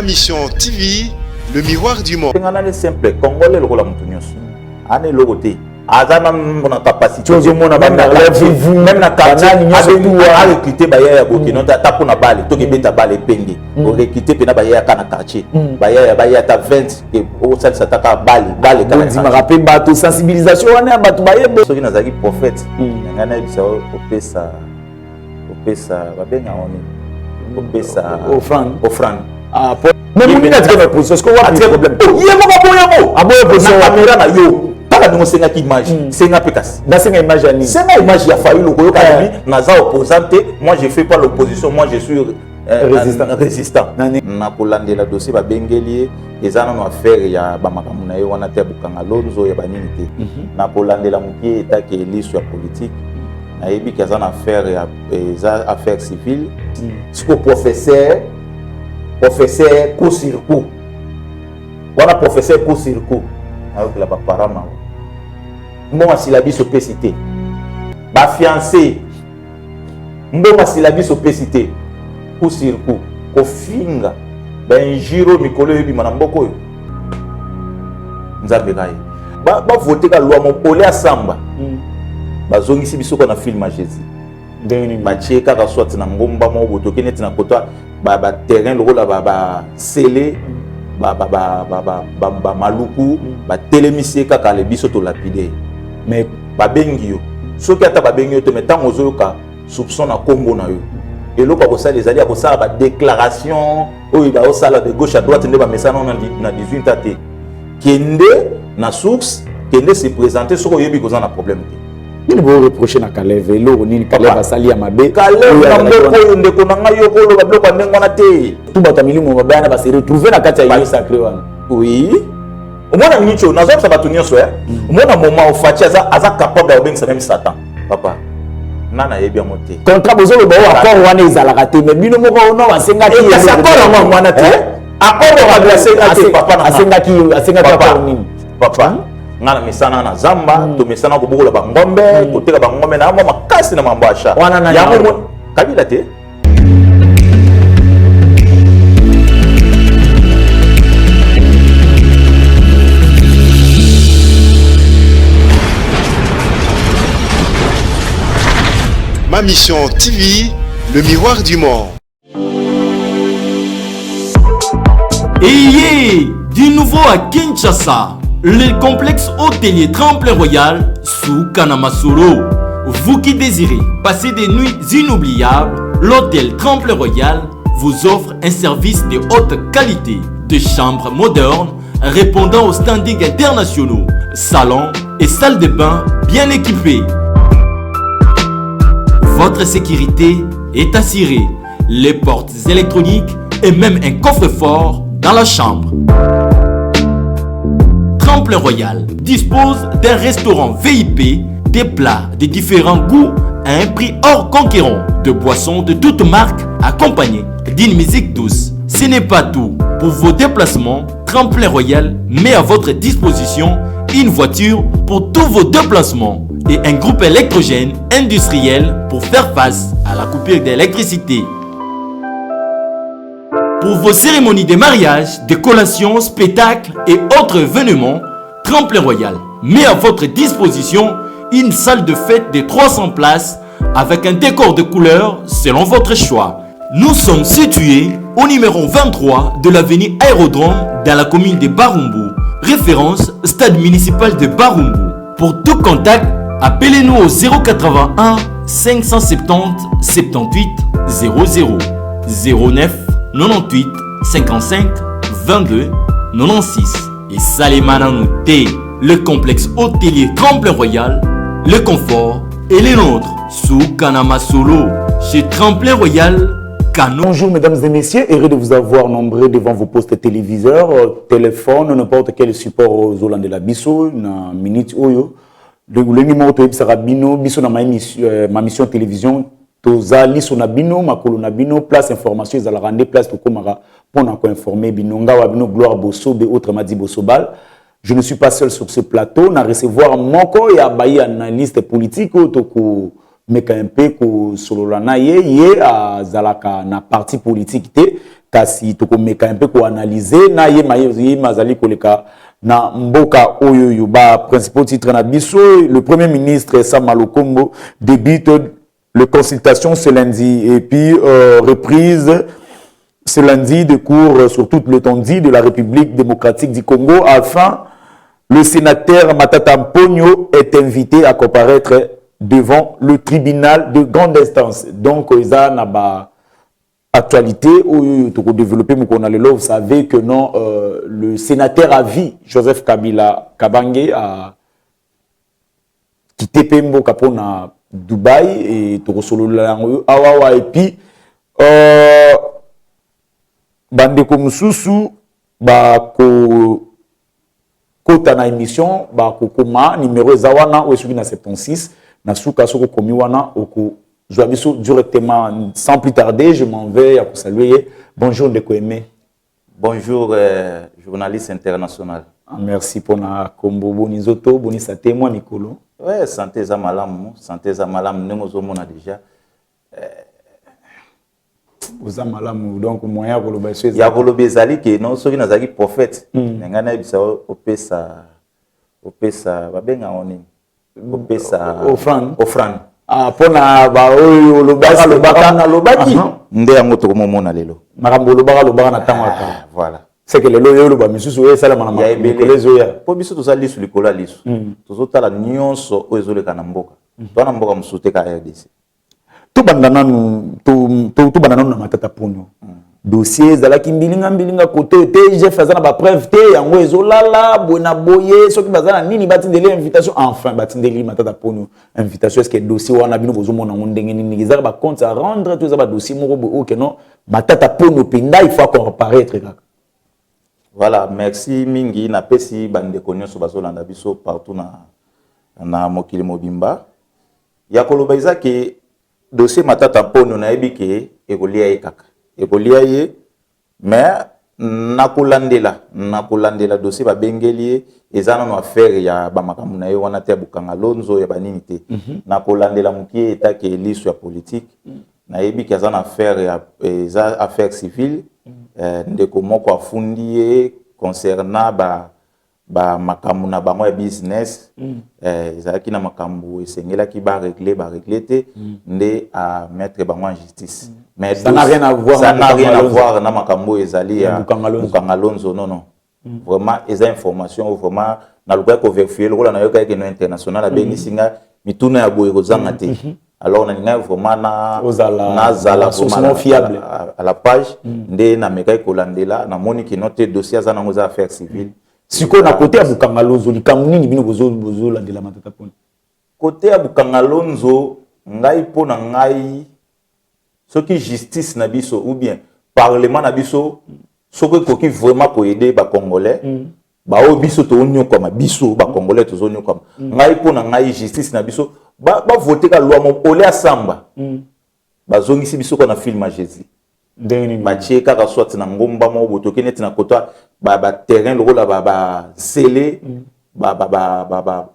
Ma Mission TV, le miroir du monde. Nga nani simple congolais lokola mutu nyonso ana eloko te aza nanu na capacité ozomona même na quartier arecrute bayaya bokino ata mpona bale tokebeta bale epenge orecrute mpena bayaya ka na quartier bayaya baya ata 20 osalisa ata kaka bale bale ondimaka mpe bato sensibilisation wana ya bato bayebe soki nazalaki prophète na ngai nayebisa opesa opesa babengaka nini opesa offrande offrande. Ah, mais moninga atika na position sikoyo wapi problème? Ye moko aboya yango. Aboya position na caméra na yo. Kaka ndenge osengaki image, senga mpe kasi. Nasenga image ya nini? Senga image ya Fayulu koyoka alobi naza opposant te, moi je fais pas l'opposition, moi je suis résistant. Résistant. Na kolandela dossier babengeli ye eza nano affaire ya bamakambo na ye wana te ya bokanga lonzo ya banini te. Na kolandela mokie etake liso ya politique nayebi ke aza na affaire ya eza affaire civile. Siko professeur professeur coup sur coup wana professeur coup sur coup nayokela baparent nango mbongo asila biso opesi te bafiancé mbongo asila biso opesi te coup sur coup kofinga bainjure oyo mikolo eyebima na mboka oyo nzambe ngai bavote ka loi mopole asamba bazongisi biso kaka na film ya Jésus batie kaka soit na ngomba moko boye toke neti na kota baterrain lokola basele bamaluku batelemisi ye kaka ale biso tolapide mais babengi yo soki ata babengi yo te mais ntango ozoyoka soupçon na nkombo na yo eloko ya kosala ezali ya kosala badéclaration oyo baosala de gauche à droite nde bamesana na 18 ans te kende na source kende se présenter soki oyebi koza na problème te. Nini boreproche na Kalev? Eloko nini Kalev asali ya mabe? Kalev na mboka oyo ndeko na ngai yo koloba biloko ya ndenge wana te. Tu bato ya milimo mabe wana base retrouve na kati ya union sacré wana. Oui, omona miniti oyo nazobisa bato nyonso omona moment ofaci aza capable ya kobengisa meme Satan. Papa nga nayebi yango te. Contrat bozoloba oyo accord wana ezalaka te mais bino moko ono basengaki kasi accord yango yango wana te accord oyo asenga te papa na asengaki asengaki accord nini? Papa nga na mesana na zamba tomesana kobokola bangombe koteka bangombe na mwa makasi na mambo achat yango Kabila te. Ma Mission TV, le miroir du monde. Ayez du nouveau à Kinshasa, le complexe hôtelier Tremplin Royal sous Kanamasolo. Vous qui désirez passer des nuits inoubliables, l'hôtel Tremplin Royal vous offre un service de haute qualité, de chambres modernes répondant aux standings internationaux, salons et salles de bain bien équipées. Votre sécurité est assurée. Les portes électroniques et même un coffre-fort dans la chambre. Tremplin Royal dispose d'un restaurant VIP, des plats de différents goûts à un prix hors conquérant, de boissons de toutes marques accompagnées d'une musique douce. Ce n'est pas tout. Pour vos déplacements, Tremplin Royal met à votre disposition une voiture pour tous vos déplacements et un groupe électrogène industriel pour faire face à la coupure d'électricité. Pour vos cérémonies de mariage, de collations, spectacles et autres événements, Tremplin Royal met à votre disposition une salle de fête de 300 places avec un décor de couleurs selon votre choix. Nous sommes situés au numéro 23 de l'avenue Aérodrome dans la commune de Barumbu. Référence stade municipal de Barumbu. Pour tout contact, appelez-nous au 081 570 78 00 09 98 55 22 96 et Salemana T, le complexe hôtelier Tremplin Royal, le confort et les nôtres sous Kanama Solo chez Tremplin Royal. Cano. Bonjour mesdames et messieurs, heureux de vous avoir nombreux devant vos postes téléviseurs, téléphones, n'importe quel support aux Hollandais la biso na minute oyo. Le numéro toyebisaka bino biso na ma mission télévision toza liso na bino makolo na bino place information ezalaka nde place tokomaka mpona koinforme bino. Ngawa bino Gloire Bosobe, autrement dit Bosobal. Je ne suis pas seul sur ce plateau na recevoir moko ya bayi analyste politique oyo toko Meka mpe kosolola na ye. Ye azalaka na parti politique te, kasi tokomeka mpe koanalyser na ye maye mazali koleka na mboka oyo. Oyo ba principaux titres na biso: le Premier ministre Sama Lukombo débute les consultations ce lundi et puis reprise ce lundi de cours sur toute l'étendue de la République démocratique du Congo. Afin le sénateur Matata Mponyo est invité à comparaître devant le tribunal de grande instance. Donc eza na ba actualité oyo tokodévelopper mokolo na lelo. Vous savez que non, le sénateur à vie Joseph Kabila Kabange a quitté mpe mboka mpona Dubaï e tokosolola yango awawa. Et puis bandeko mosusu bakokota na émission, bakokoma numéro eza wana oyo soki na 76 na suka. Soki okomi wana, okozwa biso directement. Sans plus tarder, je m'en vais ya kosaluer ye. Bonjour ndeko Aimé. Bonjour journaliste international. Ah, merci mpona kombo. Boni nzoto? Boni santé mwa mikolo? Ouais, santé eza malamu, santé eza malamu ndenge ozomona déjà. Oza malamu, donc moyen ya koloba eso? Ya koloba ezali ke no, soki nazalaki prophète, me ngai nayebisa opesa babengango nini, opesa offrande. Offrande. Ah, mpona baoyo olobaka lobaka. Nalobaki nde yango tokomomona lelo. Makambo olobaka lobaka na ntango ya kala. Voilà. C'est que lelo oyo oloba misusu oyo esalama na ya mikolo ezoya. Mpo biso toza lisu likolo ya lisu, tozotala nyonso oyo ezoleka na mboka. Toza na mboka mosusu te ka RDC. Tobanda nanu na Matata Ponyo. Dossier ezalaki mbilinga mbilinga kote oyo te. IGF aza na bapreuve te, yango ezolala boye na boye. Soki baza na nini, batindeli invitation. Enfin batindeli Matata Ponyo invitation. Est ce que dossier wana, bino bozomona yango ndenge nini? Ezaka bacompte à rendre to eza badossier moko boye oyo keno Matata Ponyo mpenza il faut comparaître kaka? Voilà, merci mingi. Napesi bandeko nyonso bazolanda biso partout na mokili mobimba. Ya koloba eza ke dossier Matata Mponyo, nayebi ke ekolia ye kaka, ekolia ye. Mais nakolandela dossier babengeli ye, eza nano affaire ya bamakambo na ye wana te, ya bokanga lonzo, ya banini te. Nakolandela mokie etake liso ya politique, nayebi ke aza na affaire ya, eza affaire civile. Ndeko moko afundi ye concernant ba makambo na bango ya business. Ezalaki na makambo esengelaki barégler, barégler te, nde amettre bango en justice. Mais ça n'a rien à voir. Ça n'a rien à voir na makambo oyo ezali ya Bukanga Lonzo. Non, vraiment eza information oyo vraiment nalukaki kovérifier. Lokola nayokaki no international abengisi nga, mituna ya boye kozanga te. Alors nalingaki vraiment na nazala vraiment fiable. À la page. Nde namekaki kolandela, namoni kino te dossier aza nango eza affaire civile. Sikoyo na kote ya Bukanga Lonzo, likambo nini bino bozolandela Matata mpona? Kote ya Bukanga Lonzo, ngai, mpo na ngai, soki justice na biso ou bien parlement na biso soki ekoki vraiment koaider bacongolais, baoyo biso tozonyokwama, biso bacongolais tozonyokwama, ngai, mpo na ngai, justice na biso bavote ka loi moko ole asamba, bazongisi biso kaka na film ya Jésus. Ndenge nini? Batie kaka soit na ngomba moko boye, toke neti na kota baterrain lokola basele,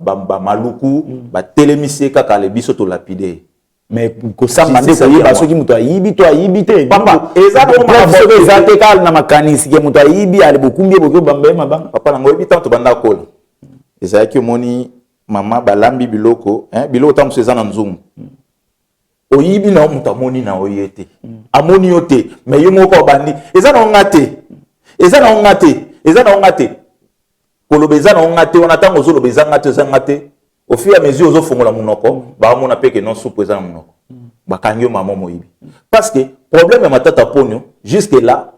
bamaluku, batelemisi ye kaka le biso tolapide. Mais kosamba nde koyeba soki moto ayibi to ayibi te. Papa, eza soki eza te kaka na makanisi ke moto ayibi, ale bokumbi ye, boki obamba ye mabanga. Papa nango, oyebi, ntango tobanda kola, ezalaki omoni mama balambi biloko, biloko ntango mosusu eza na nzungu, oyibi na yo, moto amoni na yo ye te, amoni yo te, mais yo moko obandi: "Eza na nga te, eza na nga te, eza na nga te." Koloba "eza na nga te" wana, ntango ozoloba "eza nga te, eza nga te", au fur et à mesure ozofongola monoko, baomona mpe ke non, supu eza na monoko, bakangi yo mama moyibi. Parce que problème ya Matata Ponyo jusque là,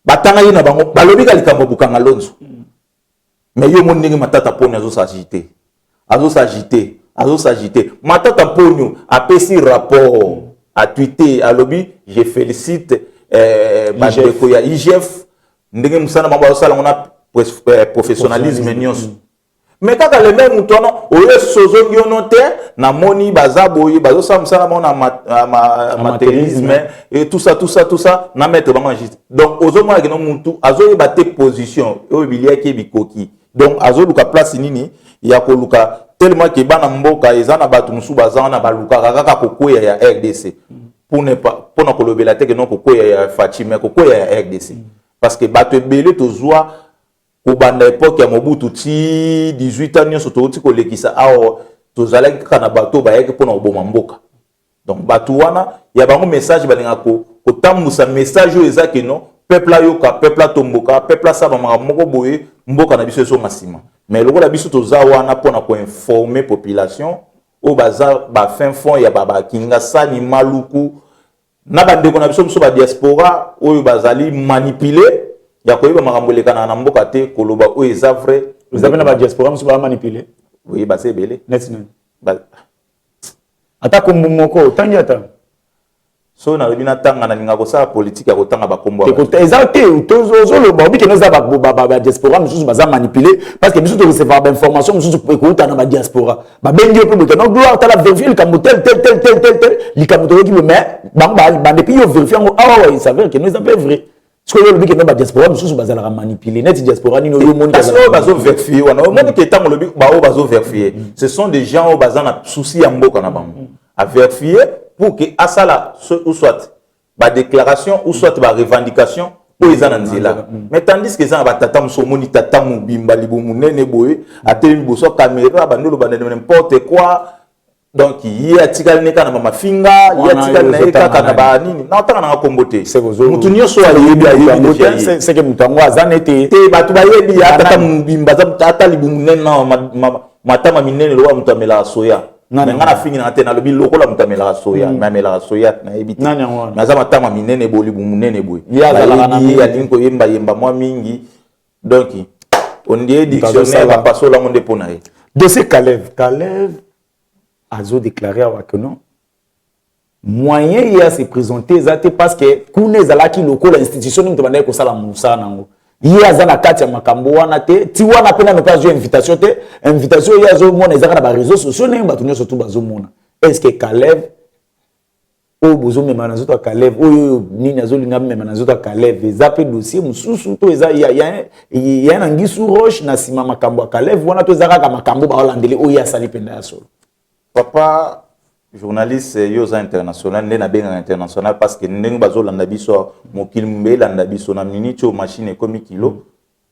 batanga ye na bango, balobi ka likambo Bukanga Lonzo. Mais yo moni ndenge Matata Ponyo azosagite, azosagite, azosagite. Matata Ponyo apesi rapport, atweeter, alobi: "Je félicite bandeko ya IGF ndenge mosala bango bazosala yango na professionnalisme nyonso." Mais kaka le même moto wana oyo sozongi ono te, namoni baza boye, bazosala mosala bango na matérialisme et tout ça, tout ça, tout ça, na mettre bango en justice. Donc ozomona keno mutu azoyeba te position oyo biliaki ye bikoki. Donc azoluka place nini ya koluka. Tellement ke bana mboka, eza na bato mosusu baza wana, balukaka kaka kokweya ya RDC, pour ne pas, mpona kolobela te ke non, kokweya ya Fatshi, mais kokweya ya RDC, parce que bato ebele tozwa kobanda époque ya Mobutu ti 18 ans nyonso touti kolekisa awa, tozalaki kaka na bato bayaki mpona koboma mboka. Donc bato wana ya bango message, balingaka kotambusa message oyo eza ke non, peuple ayoka, peuple atomboka, peuple asala makambo moko boye, mboka na biso ezonga nsima. Mais lokola biso toza wana mpona koinformer population oyo baza bafin fond ya bakingasani, Maluku, na bandeko na biso mosusu badiaspora oyo bazali manipulé ya koyeba makambo elekanaka na mboka te, koloba oyo eza vrai. Eza mpe na badiaspora mosusu bamanipulé? Oui, baza ebele. Neti nani? Ata kombo moko otangi ata. So nalobi natanga, nalinga kosala politike ya kotanga bakombo. Eza te, ozoloba obikende, eza badiaspora mosusu baza manipulé, parce que biso torecevoir bainformation mosusu ekouta na badiaspora. Babengi yo mpe boye: "No, Gloire, tala, vérifie likambo tel tel tel tel tel tel, likambo toyoki boye." Mais bango bandepi yo vérifie yango awawa, il s'avère que no, eza mpe vrai. Soki oyo olobi kende, badiaspora mosusu bazalaka manipulé, neti diaspora nini oyo omoni? Kasi oyo bazoverifie wana, omoni ke ntango olobi baoyo bazoverifie, ce sont des gens oyo baza na souci ya mboka na bango, averifie pour que asala ou soit badéclaration ou soit barevendication oyo eza na nzela. Mais tandis que eza na batata mosusu, omoni tata mobimba, libumu monene boye, atelemi liboso ya caméra, bandi oloba n'importe quoi. Donc ye atikali ne kaka na bamafinga, ye atikali na ye kaka na banini. Na otanga nanga kombo te, mutu nyonso ayebi, ayebi déjà. Seke moto yango aza nete te, bato bayebi. Atata mobimba, ata libumu monene na matama minene lokola moto amelaka soya. Mais nga nafingi nanga te, nalobi lokola moto amelaka soya, mais amelaka soya, nayebi te. Mais aza matama minene boye, libumu monene boye, bayebi, alingi koyembayemba mwa mingi. Donc ondie dictionnaire, bapasola yango nde mpo na ye. Dossier Kalev. Kalev azodéclaré awa que non, moyen ye ase présenter eza te, parce que kuna ezalaki lokola institution nini, moto bandaki kosala mosala nango, ye aza na kati ya makambo wana te. Ti wana mpe nano mpe azwi invitation te. Invitation ye azomona ezaka na baréseau sociaux, ndenge bato nyonso tu bazomona. Est ce que Kalev oyo bozomema na nzoto ya Kalev, oyo nini azolinga mema na nzoto ya Kalev, eza mpe dossier mosusu to eza ya na ngisu roche na nsima makambo ya Kalev wana, to eza kaka makambo baolandeli oyo asali mpenza ya solo? Papa journaliste, yo oza international, nde nabengaka international, parce que ndenge bazolanda biso, mokili mbe elanda biso na minute oyo, machine ekomi kilo.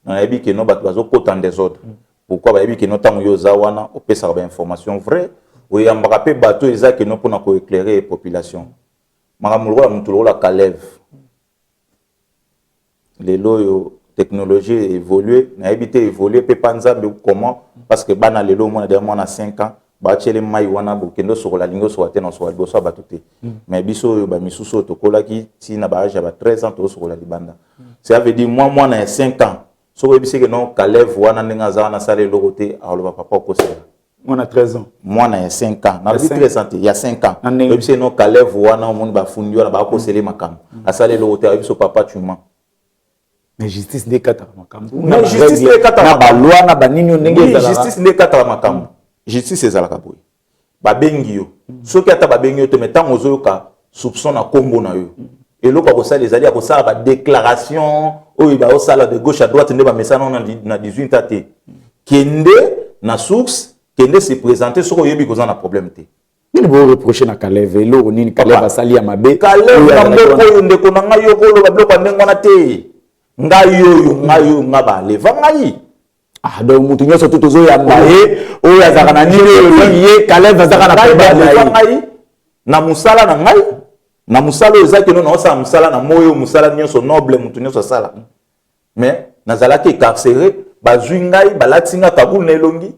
Nayebi ke no, bato bazokota en désordre. Pourquoi? Bayebi ke no, ntango yo oza wana, opesaka bainformation vrai, oyambaka mpe bato eza ke no mpona koéclairer population. Makambo lokola motu lokola Kalev, lelo oyo technologie évolue, nayebi te évolue mpe pa Nzambe comment, parce que bana lelo, omona deya mwana 5 ans, batiele mai wana, bokende osokola, alingi osokola te, na osokola liboso ya bato te. Mais biso oyo bamisusu oyo tokolaki ntina baage ya ba 13 ans, tozosokola libanda. Ça veut dire mwa mwana ya 5 ans, soki oyebisi ke non, Kalev wana ndenge aza wana, asala eloko te, akoloba: "Papa, okosela." Mwana 13 ans? Mwana ya 5 ans, nalobi 13 ans te, ya 5 ans. Oyebisi no, Kalev wana, omoni bafundi wana, bakosele makambo, asala eloko te, ayebi so: "Papa, tu mens." Mais justice nde ekataka makambo. Mais justice nde ekataka. Na baloi na banini ndenge ezalaka, justice nde ekataka makambo. Justice ezalaka boye: babengi yo, soki ata babengi yo te, mais ntango ozoyoka soupçon na nkombo na yo, eloko ya kosala ezali ya kosala badéclaration oyo baosala de gauche à droite nde bamesana na 18 ans te. Kende na source, kende se présenter soki oyebi koza na problème te. Nini boreproche na Kalev? Eloko nini Kalev asali ya mabe? Kalev na mboka oyo, ndeko na ngai, yo koloba biloko ya ndenge wana te. Ngai oyo, ngai oyo, nga baleva ngai. Ah, donc motu nyonso tu tozoyamba ye oyo azalaka na nini oyo, ye Kalev azalaka na problème na ye. Ngai na mosala na ngai, na mosala oyo eza keno naosala mosala na moi oyo, mosala nyonso noble, motu nyonso asala, mais nazalaki incarcéré. Bazwi ngai, balati nga cagoule na elongi.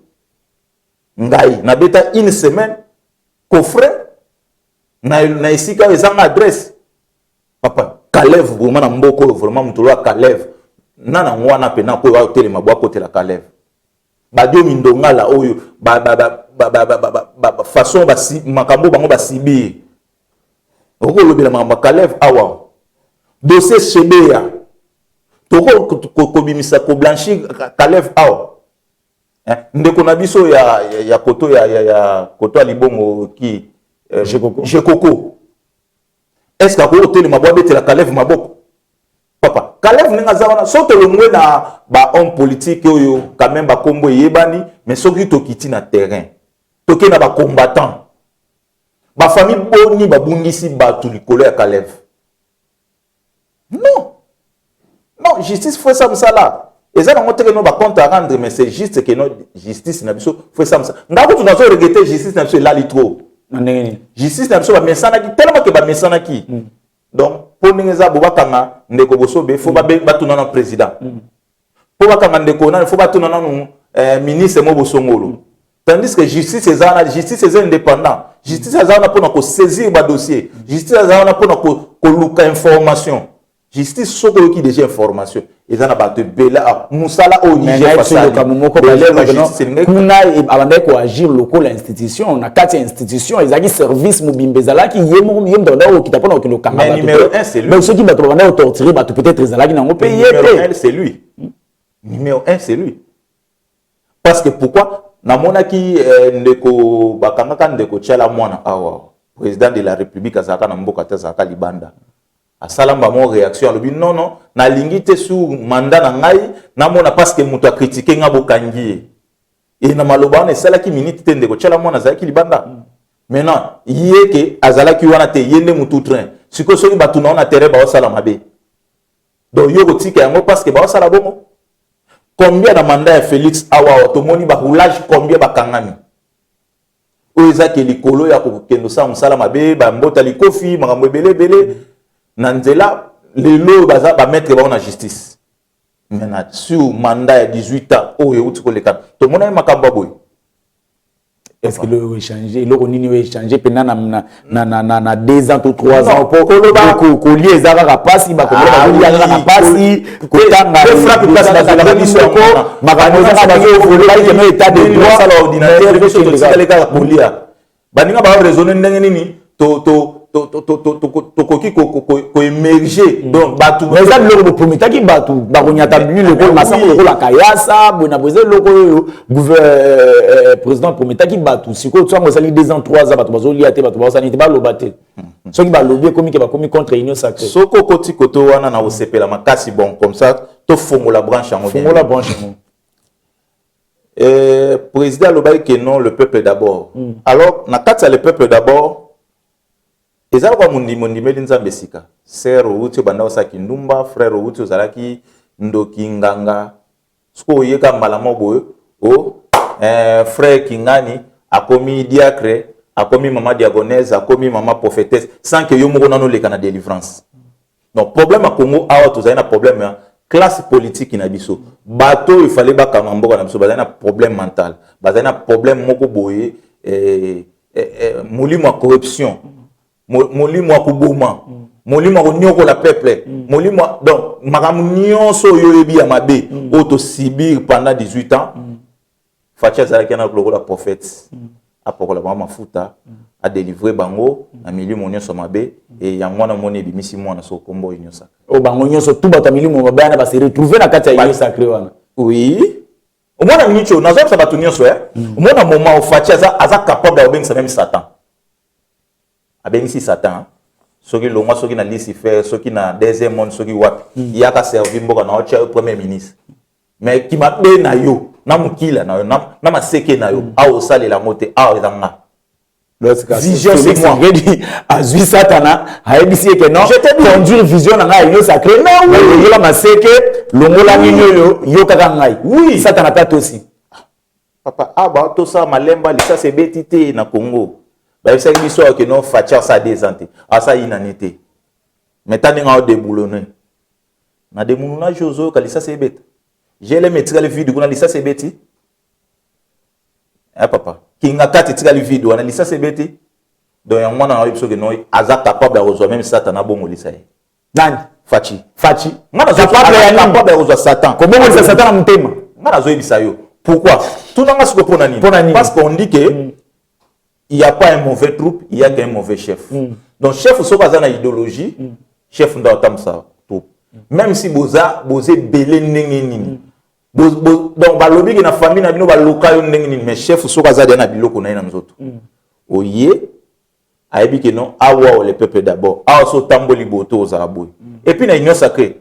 Ngai nabeta une semaine coffret na esika oyo ezanga adresse. Papa, Kalev vraiment, na mboka oyo vraiment, moto oyo Kalev na nango wana mpena koyo aotelema bo akotela Kalev, badiomi ndongala oyo façon makambo bango basibi ye, okolobela makambo ya Kalev awa? Dossier Chebeya, tokobimisa koblanchir Kalev awa? Ndeko na biso ya koto ya koto ya libongo ki Jekoko, est ce que akoki kotelema bo abetela Kalev maboko? Papa, Kalev ndenge aza wana, so tolongwe na bahomme politique oyo quand même bakombo eyebani, mais soki tokiti na terrain Toke na bacombattant, bafamille boni babungisi bato likolo ya Kalev? Non, non, justice faut esa mosala. Eza nango te que non, bacompte à rendre, mais c'est juste que non, justice na biso faut esa mosala. Nga kutu nazo regretter, justice na biso elali trop. Na ndenge nini? Justice na biso bamesanaki tellement que bamesanaki. Donc mpo ndenge eza bo, bakanga ndeko Bosobe, faut batuna na président. Mpo bakanga ndeko nani, faut batuna nanu ministre mo bosongolo. Tandis que justice eza wana, justice eza indépendant, justice eza wana mpona kosaisir badossier, justice eza wana mpona koluka information. Justice, soki oyoki déjà information, eza na bato ebele mosala oyo. Moko kuna abandaki koagir lokola institution. Na kati ya institution ezalaki service mobimba, ezalaki ye moko, ye moto abandaki kokita mpona kokende kokanga bato. Soki bato babandaki kotorturer bato, peut-être ezalaki nango mpe ye te. C'est lui numéro 1, c'est lui. Parce que pourquoi? Namonaki ndeko bakangaka ndeko Tiala Mwana awa, président de la République azalaka na mboka te, azalaka libanda. Asala mwa réaction, alobi: "Non, non, nalingi te sur mandat na ngai namona, parce que moto acritiquer nga, bokangi ye." E na maloba wana esalaki minute te, ndeko Tiala Mwana azalaki libanda. Maintenant ye ke azalaki wana te, ye nde motu train. Sikoyo soki bato na na terrain baosala mabe, donc yo kotika yango parce que baosala bongo. Combien na mandat ya Félix awa tomoni baroulage? Combien bakangami oyo ezaki likolo ya kokende osala mosala mabe, bambota likofi, makambo ebele ebele na nzela? Lelo oyo baza bamettre bango na justice. Maintenant, sur mandat ya 18 ans oyo euti koleka, tomonaki makambo ya boye? Est ce que eloko échange, eloko nini oyo échange mpena na 2 ans to 3 ans? Po kolia eza kaka mpasi, bakongola bazolia kaka na mpasi, kotanga makambo eza kaka bazoévoluer. État de droit, ordinateur, biso totikali kaka kolia. Baninga baoraisonner ndenge nini tokoki koémerger. Donc bato Eza biloko boprometaki bato, bakonyata bini lokola masango, lokola kayasa boye na boye. Eza eloko oyo président prometaki bato. Sikoyo ntango esali 2 ans, 3 ans, bato bazolia te, bato bazosani te, baloba te. Soki balobi, ekomi ke bakomi contre Union sacrée. Soki okoti kote wana na kosepela makasi. Bon, comme ça tofongola branche yango. Fongola branche yango. Président alobaki ke non, le peuple d'abord. Alors na kati ya le peuple d'abord, eza lokola mondimi ondimeli Nzambe esika. Sœur outi, obanda osalaki ndumba. Frère outi, ozalaki ndoki, nganga. Soki oyeka mbala moko boye o frère Kingani akomi diacre, akomi mama diaconesse, akomi mama prophétesse, sans que yo moko nano oleka na délivrance. Donc problème ya Congo awa, tozali na problème ya classe politique na biso. Bato oyo efale bakanga mboka na biso bazali na problème mental, bazali na problème moko boye, molimo ya corruption, molimo ya koboma, molimo ya koniokola peuple, molimo. Donc makambo nyonso oyo oyebi ya mabe oyo tosubir pendant 18 ans, Fatshi azalaki na lokola prophète, apakola bango mafuta, adélivrer bango na milimo nyonso mabe. E yango wana moni ebimisi mwana so kombo oyo nyonso. Oyo bango nyonso tu bato ya milimo mabe wana base retrouver na kati ya Union sacrée wana. Oui, omona miniti oyo nazobisa bato nyonso, omona moment o Fatshi aza capable ya kobengisa même Satan. Abengisi Satan, soki longwa, soki na Lucifer, soki na deuxième monde, soki wapi, yaka servir mboka na otya yo premier ministre. Mais kimabe na yo, na mokila na yo, na maseke na yo, awa osalela yango te, awa eza nga. Vision, c'est moi. Azwi Satana, ayebisi ye ke non, conduire vision na ngai ya Union sacrée, longola maseke, longola nini oyo, yo kaka ngai. Oui. Satana mpe atosi. Papa, aba tosala malemba, lisasi ebeti te na Congo. Bayebisaki biso awa ke non, Fatshi asala 2 ans te, asala inani te. Mais ta ndenge aodéboulonner na déboulonnage, ozoyoka lisasi ebeta. GLM etikali vide kuna, lisasi ebeti. Papa, kinga kati etikali vide wana, lisasi ebeti. Donc yango wana nayebi soki no aza capable ya kozwa même Satan abongolisa ye. Nani? Fatshi. Fatshi? Nga capable ya kozwa Satan. Kobongolisa Satan na motema? Nga nazoyebisa yo pourquoi. Tunanga siko mpona nini. Parce qu'on dit que il y a pas un mauvais troupe, il y a qu'un mauvais chef. Donc chef, soki aza na idéologie, chef nde atambusa troupe, même si boza ebele ndenge nini. Donc balobiki na famille na bino, baloka yo ndenge nini, mais chef soki aza deya na biloko na ye na nzoto, oye ayebi ke non, awa le peuple d'abord, awa so otamboli boye to ozala boye. Et puis na Union sacrée,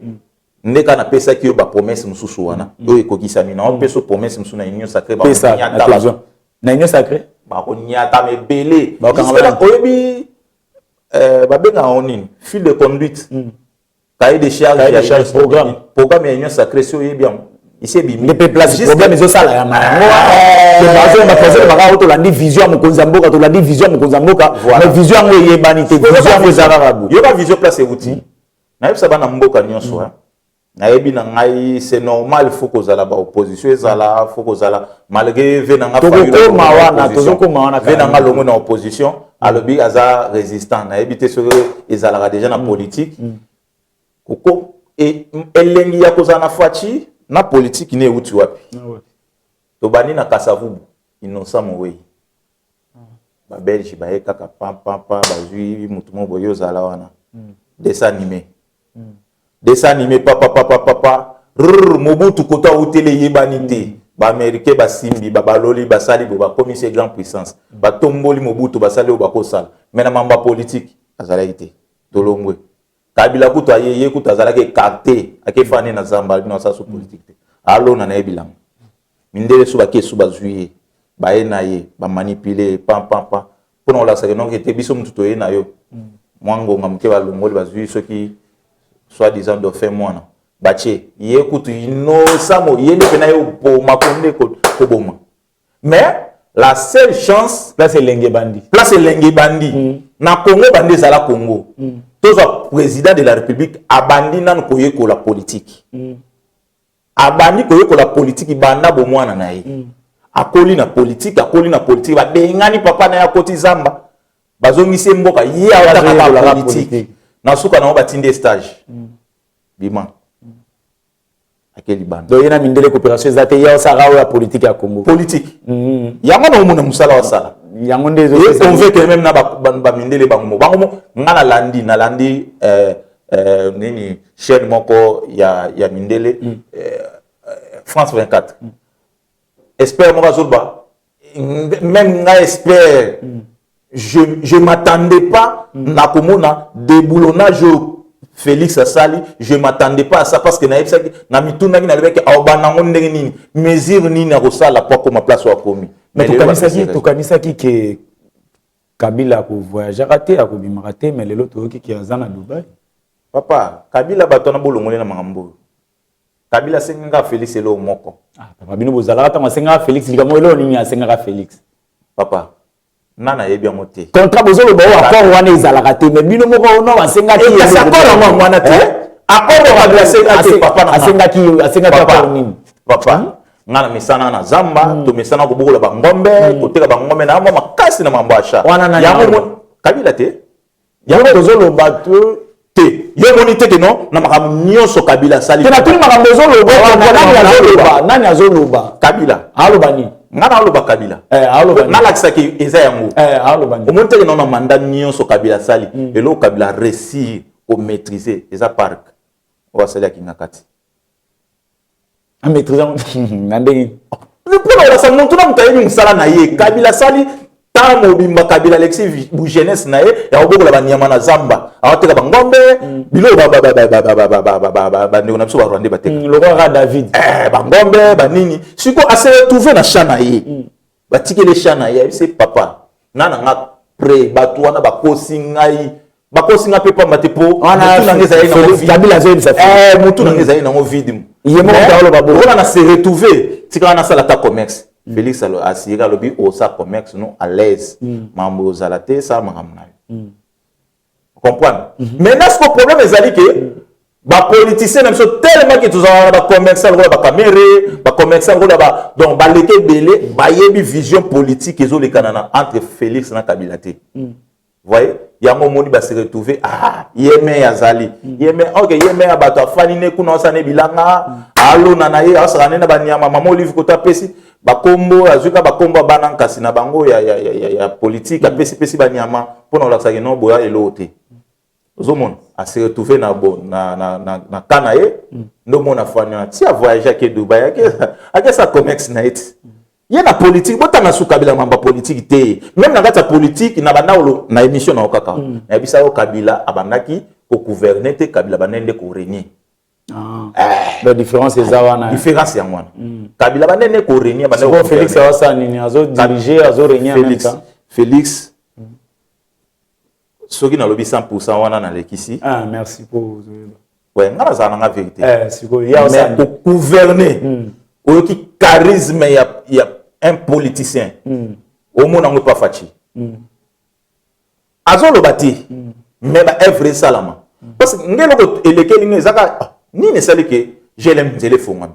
nde kaka napesaki yo bapromesse mosusu wana oyo ekokisami na opesa promesse mosusu na Union sacrée. Na Union sacrée. Bakonyatama ebele. Bakokanga Jusque là, bana. Oyebi babengaka yango nini? Fil de conduite, cahier de charge. Cahier de Ya charge, programme. Programme ya Union sacrée, si oyebi yango, isi ebimi. Nde mpe place problème ezosala ya yango. Bazo oyo tolandi vision ya mokonzi ya mboka, tolandi vision ya mokonzi ya mboka, Voilà. mais vision yango eyebani te. Vision yango eza kaka boye. Yoka, vision place euti. Nayebisa bana mboka nyonso, hein. Nayebi na ngai, c'est normal, faut kozala baopposition, ezala faut kozala malgré ve na nga. Tokokoma wana, tozokoma wana. Ve na nga longo na opposition, alobi aza résistant. Nayebi te soki ezalaka déjà na politique koko elengi ya kozala na Fatshi na politique ne euti wapi. Tobandi na Kasavubu, Innocent Mowei, Babelge baye kaka pampampa, bazwi mutu moko boye ozala wana, dessin animé, dessin animé, papa papa papa rrr, Mobutu koto awuteli eyebani te. Baaméricain basimbi, babaloli, basali boye, bakomisi ye grande puissance, batomboli Mobutu, basali oyo bakosala. Mais na mambo ya politique azalaki te. Tolongwe, Kabila kutu aye, ye kutu azalaki écarté, akefani na zamba, bino asala so politique te, alona na ye bilanga. Mindele so bake so bazwi ye, baye na ye, bamanipule ye pam pam pam mpona kolakisaka noki ete biso mutu toye na yo. Mwa ngonga moke, balongoli, bazwi soki soi disant dauphin mwana, batie ye kutu Innocent, ye nde mpena ye oboma konde koboma. Mais la seule chance, place elenge ebandi. Place elenge ebandi na Congo, bandi ezala Congo, tozwa président de la République abandi nanu koyekola politique, abandi koyekola politike banda bomwana na ye. Akoli na politike, akoli na politike, babengani papa na ye, akoti zamba, bazongisi ye mboka, ye aotakaka Azoyekolaka politike. Politique. Na suka nango batindi ye stage, bima, ake libanda. Donc ye na mindele coopération eza te, ye osaka oyo ya politique ya Congo. Politique yango na omona mosala wasala. Yango nde convaincre même na bamindele bango bango mo. Nga nalandi nini, chaîne moko ya mindele, France 24. Expert moko azoloba, même nga expert, je m'attendais pas na komona déboulonnage oyo Félix asali. Je m'attendais pas à ça parce que nayebisaki na mitunaki, nalobaki aobanda yango ndenge nini, mesure nini akosala po akoma place oyo akomi. Mais tokanisaki ke Kabila akovoyageaka te, akobimaka te, mais lelo toyoki ke aza na Dubai. Papa, Kabila, bato wana bolongoli na makambo oyo. Kabila asengaka Félix eloko moko. Ah, papa, bino bozalaka ntango asengaka Félix likambo eloko nini? Asengaka Félix? Papa, nga nayebi yango te. Contrat bozoloba oyo, accord wana ezalaka te, mais bino moko no asengaki. Kasi accord yango yango wana te, accord oyo Kabila asengaki te, papa na nga. Asengaki Papa, accord nini? Papa, nga na misana na zamba, tomesana kobokola bangombe, koteka bangombe na mwa makasi na mambo achat. Wana nani yango aloba? Kabila te. Yango tozoloba to. Te, yo omoni te ke non, na makambo nyonso Kabila asali. Te, natuni makambo ozoloba wana, nani azoloba? Nani azoloba? Kabila. Aloba nini? Nga na aloba Kabila. Eh, aloba nini? Nalakisaki eza yango. Eh, aloba nini? Omoni teke non, na mandat nyonso Kabila asali, eloko Kabila réussir komaîtriser eza parc oyo asali akinga kati. Amaîtrise yango na ndenge? Mpona kolakisa motu na moto ayebi mosala na ye. Kabila asali ntango mobimba, Kabila alexi bu jeunesse na ye ya kobokola banyama na zamba, awateka bangombe, biloko bandeko na biso Barwandais bateka. Lokola kaka David. Eh, bangombe banini. Sikoyo ase retrouve na champ na ye, batikeli champ na ye, ayebisi papa nga na nga près bato wana bakosi ngai, bakosi nga mpe pamba te, po motu na nga ezali nango vide. Kabila azoyebisa. Eh, motu na nga ezali nango vide. Ye moko moto aloba bongo. Mpona na se retrouve, tikala nasala ata commerce. Félix asiri, alobi osa commerce no à l'aise, makambo ozala te, sala makambo na yo, comprendre. Maintenant siko problème ezali ke bapoliticien na biso, tellement ke tozalaka na bacommerçant lokola baKamerhe, bacommerçant lokola ba, donc baleki ebele, bayebi vision politique ezolekana na entre Félix na Kabila te. Voyez, yango omoni base retrouve, ah, ye me azali ye me, ok, ye me ya bato afani ne kuna, osala ne bilanga, alona na ye, asala ne na banyama. Mama Olive koto apesi bakombo, azwi ka bakombo ya bana nkasi na bango ya politique, apesipesi banyama mpona kolakisaki no boya eloko te. Ozomona ase retrouve na, bo, na, na, na, na ka na ye nde omona afani wana ti avoyage, ake Dubai, akesa commerce na ye ti ye na politique. Botanga su Kabila mamba politique te. Même na kati ya politique na banda olo na émission na yo kaka, nayebisa yo Kabila abandaki kogouverne te, Kabila abandaki nde korégner. Ah. La différence eza wana. Différence yango wana. Kabila bandene korégner. Bandene, Félix awasala nini? Azodiriger, azorégner en même temps. Félix, soki nalobi 100 wana, nalekisi. Ah, merci pour. Ouais, nga nazala nanga vérité. Eh, sikoyo ya Mais kogouverner, oyoki charisme ya un politicien, omona yango epa Fatshi. Azoloba te, mais baœuvre esalama, parce que nge eloko elekeli nga ezaka nini? Esali ke GLM nzela efongwami,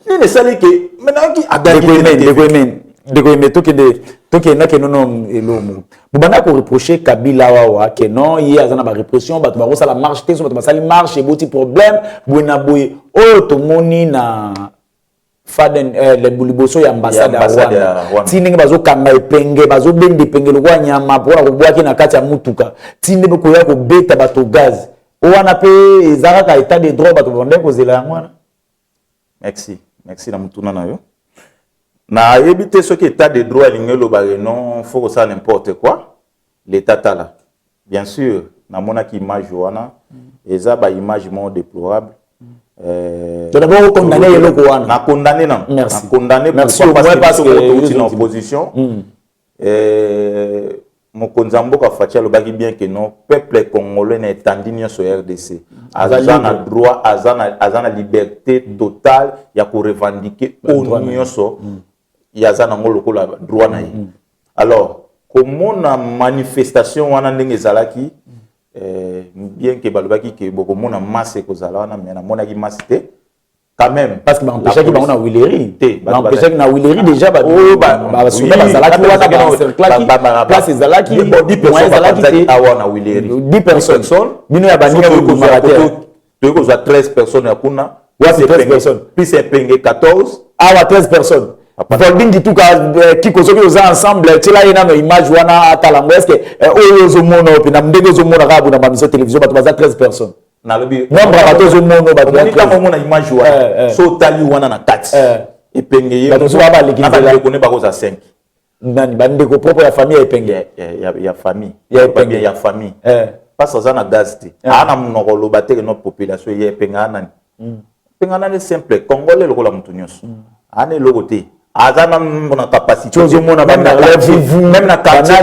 nini esali ke me nayoki? Ndeko Eme, tokende, tokendake nono eloko moko. Bobanda koreprocher Kabila wawa ke non, ye aza na barépression, bato bakosala marche te. So bato basali marche, eboti problème boye na boye. Oyo tomoni na faden liboso ya ambassade ya Rwanda, ti ndenge bazokanga Epenge, bazobenda Epenge lokola nyama mpona kobwaki na kati ya mutuka, ti ndenge koya kobeta bato gaz o wana, mpe eza kaka état de droit bato babandaki kozela yango wana? Merci, merci na motuna na yo. Nayebi te soki état de droit elingi elobaka non, faut kosala n'importe quoi. L'état, tala, bien sûr namonaki image wana, eza baimage moko déplorable. To d'abord condamné eloko wana. Na condamné non. Merci. Na condamné. Merci. Pourquoi? Parce que touti na opposition. Mokonzi ya mboka Fatshi alobaki bien ke non, peuple congolais na etandi nyonso ya RDC aza na droit, aza na liberté totale ya korevendiquer oyo nyonso ye aza nango lokola droit na ye. Alors komona manifestation wana ndenge ezalaki, bien ke balobaki ke bokomona masse ekozala wana, mais namonaki masse te quand même. Parce que baempêchaki bango na Huilerie. Te. Baempêchaki na Huilerie déjà, basoda bazalaki wana, baencerclaki place, ezalaki moyen ezalaki te. Awa na Huilerie. 10 personnes, bino ya baninga bokobimaka te. Toyei kozwa 13 personnes ya kuna. Wapi 13 personnes? Plus Epenge, 14. Awa 13 personnes, Volding Kituka, Kiko, soki oza ensemble, tiela ye nano image wana atala yango. Est ce que oyo ozomona oyo mpena ndenge ozomona kaka bona bamiso télévision, bato baza 13 personnes? Nalobi nombre ya bato ozomona, bato. Ntango omona image wana, so otali wana na kati, Epenge ye bato mosusu baa baleki nzela, bandeko ne bakozwa 5. Nani? Bandeko propre ya famille ya Epenge? Ya famille. Ya Epenge. Ya famille, parce aza na gaz te, aa na monoko oloba te ke no population ye. Epenge aa nani? Epenge nani? Simple congolais lokola motu nyonso, aa na eloko te, aza na capacité. Ozomona. Même na quartier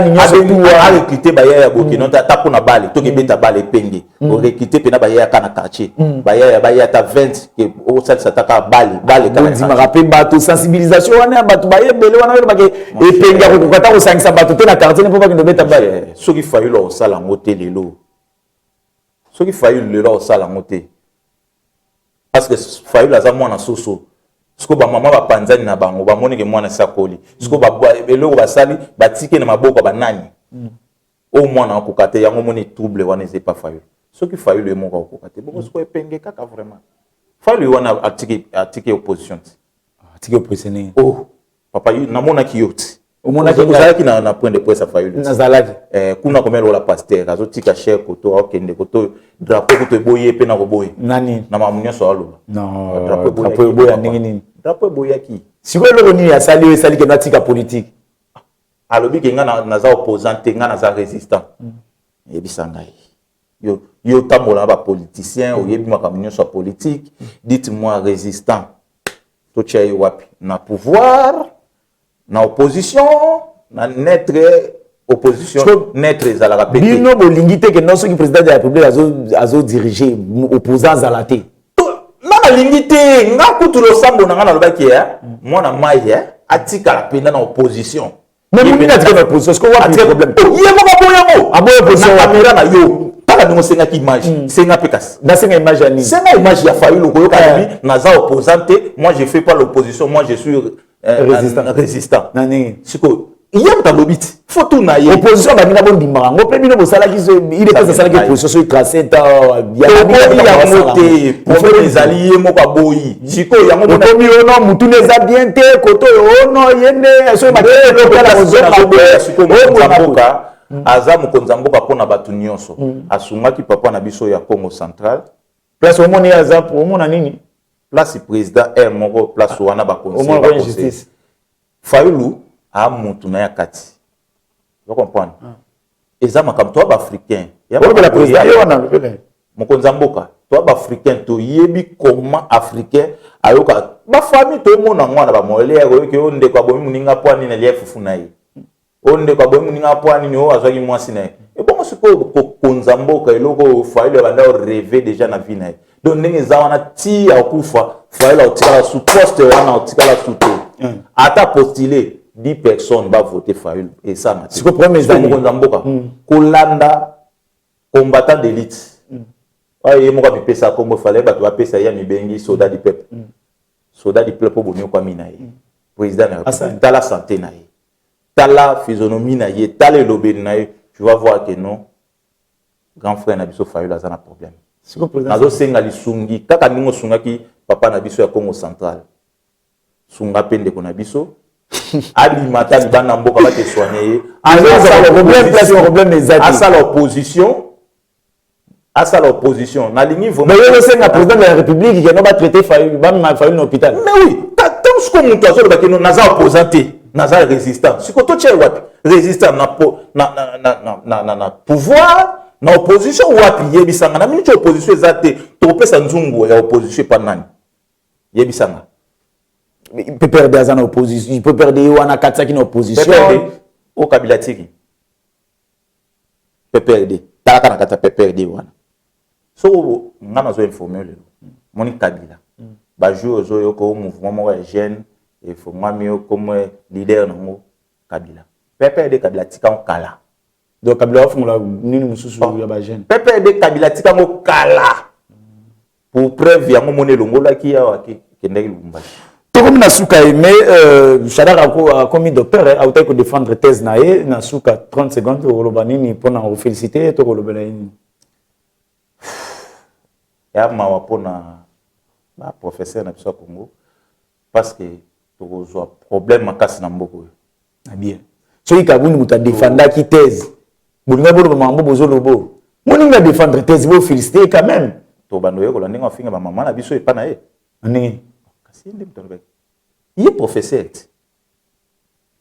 arecruter bayaya bokeno ata mpona bale, tokebeta bale. Epenge orecruter mpena bayaya ka na quartier, bayaya baya ata 20 ke osalisa ata kaka bale bale. Bondimaka mpe bato, sensibilisation wana ya bato bayebele wana, oyo bake Epenge akokoka ata kosangisa bato te na quartier mpo bakende obeta bale. Soki Fayulu akosala yango te lelo, soki Fayulu lelo akosala yango te, parce que Fayulu aza mwana soso. Sikoyo bamama bapanzani na bango, bamoni ke mwana esakoli. Sikoyo eloko basali, batiki na maboko ya banani oyo mwana akoka te. Yango moni trouble wana eza epa Fayulu. Soki Fayulu ye moko akokoka te, bongo sikoyo Epenge kaka vraiment Fayulu wana atiki opposition te. Atiki opposition nini? Oh papa, namonaki yo ti. Omonaki? Ozalaki na point de presse ya Fayulu. Nazalaki. Kuna komela lokola pasteur azotika cher koto, aokende koto, drapeau kutu eboyi ye mpe na koboyi. Nani? Na makambo nyonso aloba. Non, drapeau eboya ndenge nini? Drapeau eboyaki. Sikoyo eloko nini asali oyo esali kendo atika politique? Alobi ke nga naza opposant te, nga naza résistant. Yebisa ngai, yo, yo otambola na bapoliticien, oyebi makambo nyonso ya politique. Dites-moi, résistant totia ye wapi? Na pouvoir, na opposition, na neutre? Opposition neutre ezalaka pe te. Bino bolingi te ke non, soki président de la République azodirige, opposant azala te? Nga nalingi te. Nga kutu losambo na nga nalobaki mwana mai atikala mpenza na opposition. Mais moninga atikala na opposition, sikoyo wapi problème? Ye moko aboyango. Aboya opposition? Na caméra na yo, kaka ndenge osengaki image, senga mpe kasi. Nasenga image ya nini? Senga image ya Fayulu, koyoka alobi naza opposant te, moi je fais pas l'opposition, moi je suis résistant. Résistant. Na nini? Sikoyo ye moto alobi ti fo tuna ye. Opposition baninga bondimaka yango mpe bino bosalaki, UDPS asalaki opposition soki 37. Toboyi yango te. Problème ezali ye moko aboyi. Sikoyo yango okomi ono mutuna eza bien te, koto oyo ono ye nde soki mboka aza mokonzi ya mboka mpona bato nyonso. Asungaki papa na biso ya Congo Central. Place omoni ye aza, omona nini? Place président r moko, place wana baconseil. Fayulu aa mutu na ya kati, ozo comprendre? Eza makambo toa baafricain. Olobela président ye wana. Mokonzi ya mboka. Toa baafricain, toyebi comment africain ayoka bafamille. Toyomona yango wana, bamolere oyoki oyo ndeko abomi moninga mpo anini, alia fufu na ye, oyo ndeko abomi moninga mpo anini, oyo azwaki mwasi na ye. Ebongo sikoyo kokonza mboka, eloko oyo Fayulu abanda orêver déjà na vie na ye. Donc ndenge eza wana, ti akufa, Fayulu aotikala su poste wana, aotikala su te. Ata postule 10 personnes bavote Fayulu, esama te. Mokonzi ya mboka kolanda combattant d'élite oyo ye moko amipesa kombo, fale bato bapesa ye, amibengi soldat du peuple. Soldat du peuple mpo boniokwami na ye, président na République. Tala santé na ye, tala physionomie na ye, tala elobeli na ye, tu vas voir que non, grand frère na biso Fayulu aza na problème. Nazosenga lisungi kaka ndenge osungaki papa na biso ya Congo Central, sunga mpe ndeko na biso abima ata libanda mboka, batesoigne ye, asala opposition, asala opposition. Nalingi. Vraiment, président de la République keno batraité Fayulu, bamema Fayulu na hôpital. Mais oui, tant siko moto azolobaki no naza opposant te, naza résistant. Siko totia wapi résistant? Na pouvoir, na opposition, wapi? Yebisanga na miniti, opposition eza te. Tokopesa nzungu ya opposition epa nani? Yebisanga. PPRD aza na opposition. PPRD ye wana akatisaki na opposition. PPRD oyo Kabila tiki, PPRD, talaka na kati ya PPRD wana. Soko nga nazo informe lelo, moni Kabila bajour ozoyoka o mouvement moko ya jeune efongwami yo comme leader nango Kabila. PPRD, Kabila tika ngo kala. Donc Kabila wafungola nini mosusu ya bajeune? PPRD, Kabila tika ngo kala. Pour preuve, yango moni elongolaki awa, kendaki Lubumbashi. Tokomi na suka ye, mais Shadary akomi docteur, autaki kodéfendre thèse na ye. Na suka, 30 secondes, okoloba nini mpona kofélicité to kolobela ye nini? Ya mawa mpona baprofesseur na biso ya Congo, parce que tokozwa problème makasi na mboka oyo. Na bien, soki Kabund moto adefandaki thèse, bolinga boloba makambo bozoloba. Moninga défendre thèse, bofélicité quand même. Tobanda oyekola ndenge afinga bamama na biso epa na ye. Ndenge? Kasi ye nde moto alobaki, ye professeur ti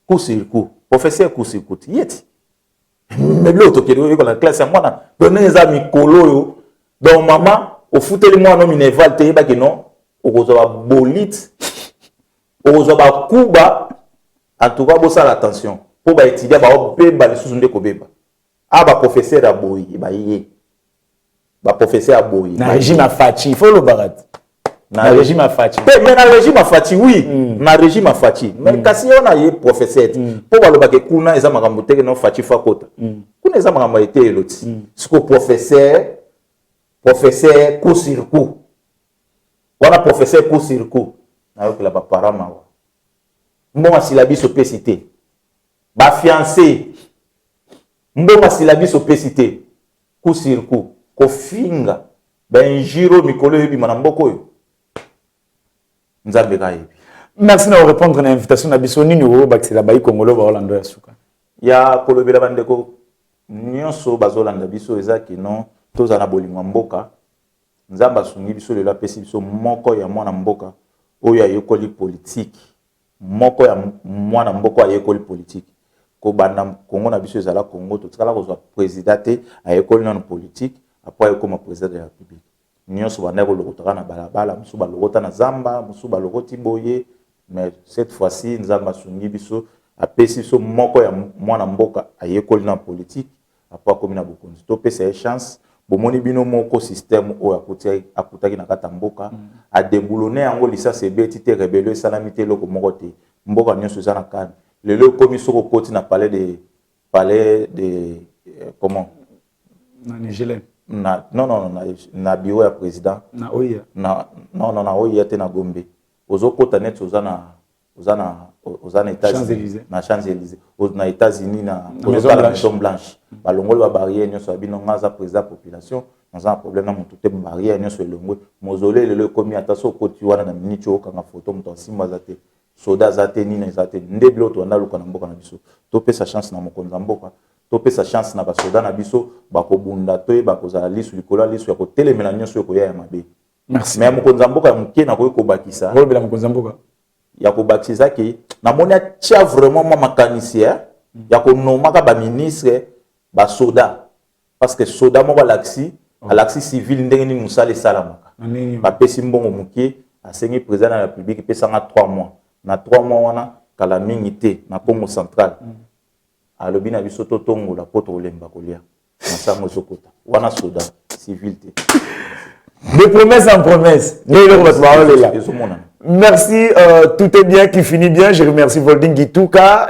coup sur coup, professeur coup sur coup ti ye ti. Mais biloko tokende oyekola na classe yango wana. Donc ndenge eza mikolo oyo, donc mama ofuteli mwana minerval te, yebaki non, okozwa babolite, okozwa bakuba. En tout cas, bosala attention mpo baétudiant baobeba lisusu nde kobeba. A baprofesseur ya boye baye, baprofesseur ya boye. Na régime ya Fatshi, il faut olobaka te, na régime ya Fatshi. Mais na régime ya Fatshi, oui, na régime ya Fatshi. Mais kasi ye wana ye professeur te, mpo balobaka kuna eza makambo teke no Fatshi fa kota kuna, eza makambo ya eteyelo ti. Siko professeur, professeur coup sur coup wana, professeur coup sur coup, nayokela baparent mawa. Mbongo asila biso opesi te, bafiancé mbongo asila biso opesi te, coup sur coup, kofinga, bainjure oyo mikolo eyebima na mboka oyo, Nzambe ka yebi. Merci na korépondre na invitation na biso. Nini okobakisela bayi Kongolo baolanda ya suka? Ya kolobela bandeko nyonso bazolanda biso eza kino tozala na bolingo ya mboka. Nzambe asungi biso lelo, apesi biso moko ya mwana mboka oyo ayekoli politike, moko ya mwana mboka oyo ayekoli politike. Kobanda Kongo na biso ezala Kongo, totikala kozwa président te ayekoli nano politike, après ayekoma président de la République. Nyonso bandaki kolokotaka na balabala, mosusu balokota na zamba, mosusu balokoti boye. Mais cette fois-ci, Nzambe asungi biso, apesi biso moko ya mwana mboka ayekoli na politike, après akomi na bokonzi. Topesa ye chance. Bomoni bino moko système oyo akutaki na kati ya mboka, adéboulonner yango, lisasi ebeti te, rébellion esalami te, eloko moko te. Mboka nyonso eza na calme lelo. Ekomi soki okoti na palais de comment? Na Nigelin. Na non, non, na bureau ya président. Na oya. Na non, non, na oya te, na Gombe. Ozokota neti oza na États-Unis, na Champs-Élysées, na États-Unis, na ozotala Maison Blanche. Balongoli babarrière nyonso ya bino. Nga aza président population, naza na problème na motu te. Barrière nyonso elongwe, mausolée lelo ekomi ata so okoti wana na miniti okanga foto, moto asimba aza te, soda aza te, nini eza te. Nde biloko tobanda luka na mboka na biso. Topesa chance na mokonzi ya mboka, topesa chance na basoda na biso bakobunda. Toyeba kozala lisu likolo ya lisu ya kotelemela nyonso oyo koya ya mabe. Merci. Mais ya mokonzi ya mboka ya moke nakoki kobakisa. Olobela mokonzi ya mboka. Ya kobakisa eza ke namoni atia vraiment mwa makanisi ya konomaka baministre basoda, parce que soda moko alakisi. Alakisi civil ndenge nini mosala esalamaka. Bapesi mbongo moke, asengi président ya République epesanga 3 mois. Na 3 mois wana, kala mingi te, na Congo Central alobi na biso totongola mpo tokolemba kolia masango ezokota wana. Soda, civil te. De promesse en promesse. Ezomonana. Merci, tout est bien qui finit bien. Je remercie Volding Gituka,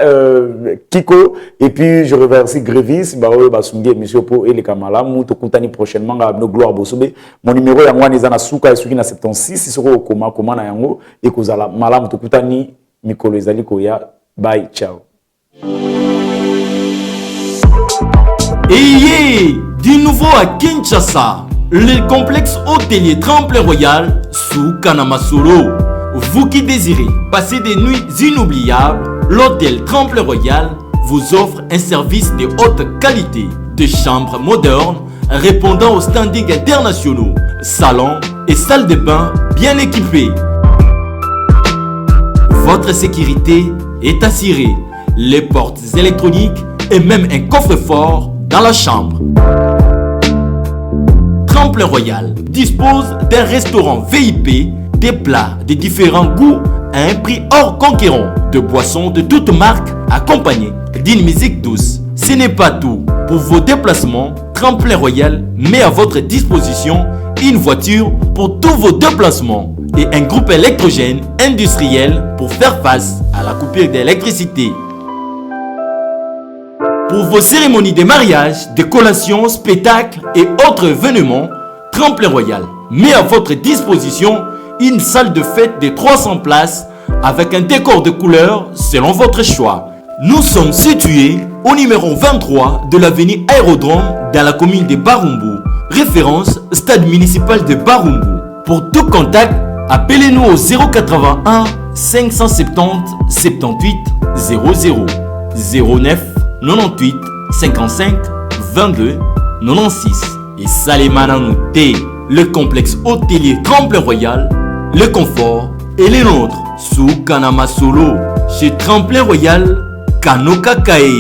Kiko, et puis je remercie Grevis, Baoyo Basungi, Monsieur Po et les Kamala, tokutani prochainement, na Gloire Bosobe. Mon numéro yango wana eza na suka esuki na 76, soko koma koma na yango ekozala malamu. Tokutani mikolo ezali koya. Bye, ciao. Ayez du nouveau à Kinshasa, le complexe hôtelier Tremplin Royal sous Kanamasolo. Vous qui désirez passer des nuits inoubliables, l'hôtel Tremplin Royal vous offre un service de haute qualité, de chambres modernes répondant aux standings internationaux, salons et salles de bain bien équipées. Votre sécurité est assurée. Les portes électroniques et même un coffre-fort dans la chambre. Tremplin Royal dispose d'un restaurant VIP, des plats de différents goûts à un prix hors conquérant, de boissons de toutes marques accompagnées d'une musique douce. Ce n'est pas tout. Pour vos déplacements, Tremplin Royal met à votre disposition une voiture pour tous vos déplacements et un groupe électrogène industriel pour faire face à la coupure d'électricité. Pour vos cérémonies de mariage, de collations, spectacles et autres événements, Tremplin Royal met à votre disposition une salle de fête de 300 places avec un décor de couleurs selon votre choix. Nous sommes situés au numéro 23 de l'avenue Aérodrome dans la commune de Barumbu. Référence stade municipal de Barumbu. Pour tout contact, appelez-nous au 081 570 78 00 09 98 55 22 96 et Salemana T, le complexe hôtelier Tremplin Royal, le confort et les nôtres sous Kanama Solo chez Tremplin Royal, Kanoka Kae.